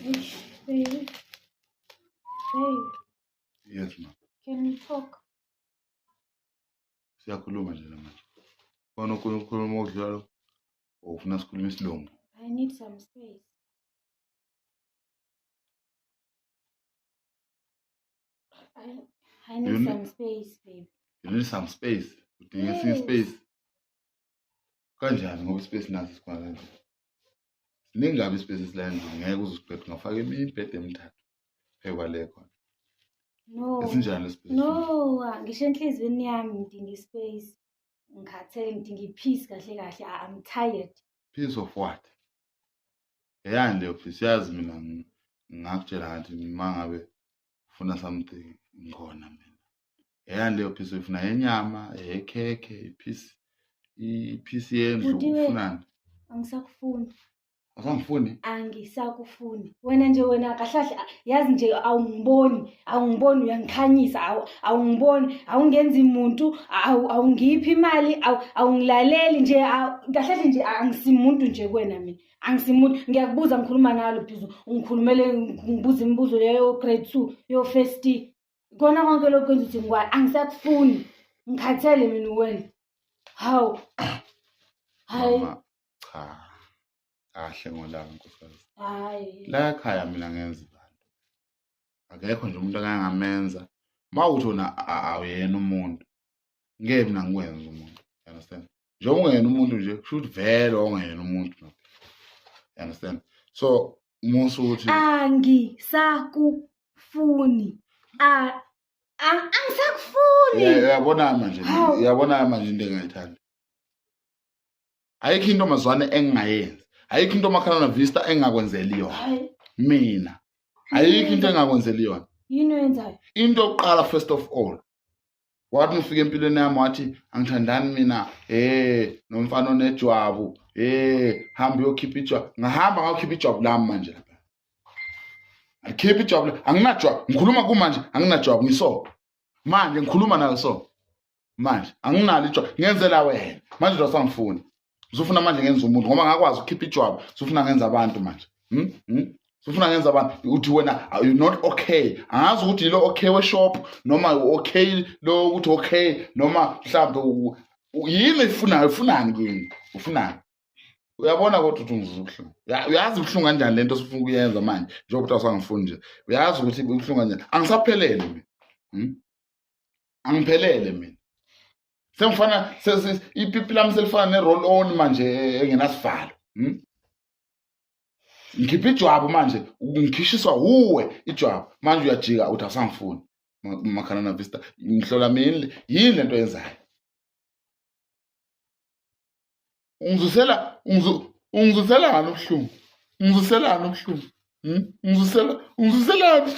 Eish, baby. Babe, Yes, ma. can we talk? Siyakhuluma nje manje. Khona okunye ukukhuluma okudlula lokho? Or ufuna sikhulume isilungu? I need some space. I need You some space, babe. You need some space. Udinga esinye Yes. space. Kanjani ngoba ispace naso sikhona kanje. Siningi kabi ispace esila endlini ngeke uze usiqede ungafaka imibhede emithathu phezu kwale khona. No. Esinjani lespace? No, ngisho enhliziyweni yami ngidinga ispace. Ngikhathele ngidinga i-peace kahle kahle. I'm tired. Peace of what? Eyani leyo peace? Yazi mina ngingakutshela ngathi uma ngabe ufuna something ngikhona mina. Eyani leyo piece uyifuna yenyama, eyekhekhe, iphisi, iphisi yendlu Bhuti we- ufunani? Angisakufuni. Awusangifuni? Angisakufuni. Wena nje wena kahlahle yazi nje awungiboni, awungiboni uyangikhanyisa, awungiboni, awungenzi muntu, awungiphi imali, awungilaleli nje, kahlahle nje angisimuntu nje kuwena mina. Angisimuntu, ngiyakubuza ngikhuluma nawe phezulu, ungikhulumele ngibuza imibuzo leyo grade 2, yo first. Kona konke lokhu kwenza ukuthi ngikwazi angisakufuni. Ngikhathele mina wena. Hawu. Hayi. Mama, cha. Kahle ngolaka nkosikazi. Hayi. La ekhaya mina ngenza abantu. Akekho nje umuntu akangamenza. Uma uthi wena awuyena umuntu, ngeke mina ngikwenze umuntu. You understand? Njengoba ungeyena umuntu nje, kusho ukuthi vele wawungeyena umuntu. You understand? So, musa ukuthi Angisakufuni. Angisakufuni. Uyabona manje, Hawu. uyabona manje into engayithandi. Ayikho into mazwane engingayenzi. Ayikho into makhalana Vista engingakwenzeli yona. Hayi. Mina. Ayikho into engingakwenzeli yona. Yini oyenzayo? Into yokuqala first of all. Wathi ufika empilweni yami wathi angithandani mina, nomfana onejwabu, hamba uyokhipha ijwabu. Ngahamba ngayokhipha ijwabu lami manje lapha. Akhipha ijwabu, anginajwabu. Ngikhuluma kumanje anginajwabu ngiso. Manje ngikhuluma nawe so. Manje anginalo ijwabu, ngenzela wena. Manje usangifuni. Usufuna manje ngenza umuntu ngoba ngakwazi ukukhipha ijwabu, usufuna ngenza abantu manje. Usufuna ngenza abantu uthi wena you not okay. Angazi ukuthi yilo okay we shop noma okay lo ukuthi okay noma mhlawumbe yini ifunayo, ufunani kimi? Ufunani? Uyabona kodwa ukuthi ungizwa ubuhlungu. Uyazi ubuhlungu kanjani lento osufuna ukuyenza manje njengoba uthi awusangifuni nje. Uyazi ukuthi ubuhlungu kanjani. Angisaphelele mina. Angiphelele mina. Sengifana ipipi lami selifana ne-roll on manje engenasivalo. Ngikhipha ijwabu manje, ngikhishiswa wuwe ijwabu. Manje uyajika uthi awusangifuni. Makhalana Vista, ngihlola mina yini lento oyenzayo? Ungizwisela, ungizwiselani ubuhlungu? Ungizwiselani ubuhlungu? Ungizwiselani?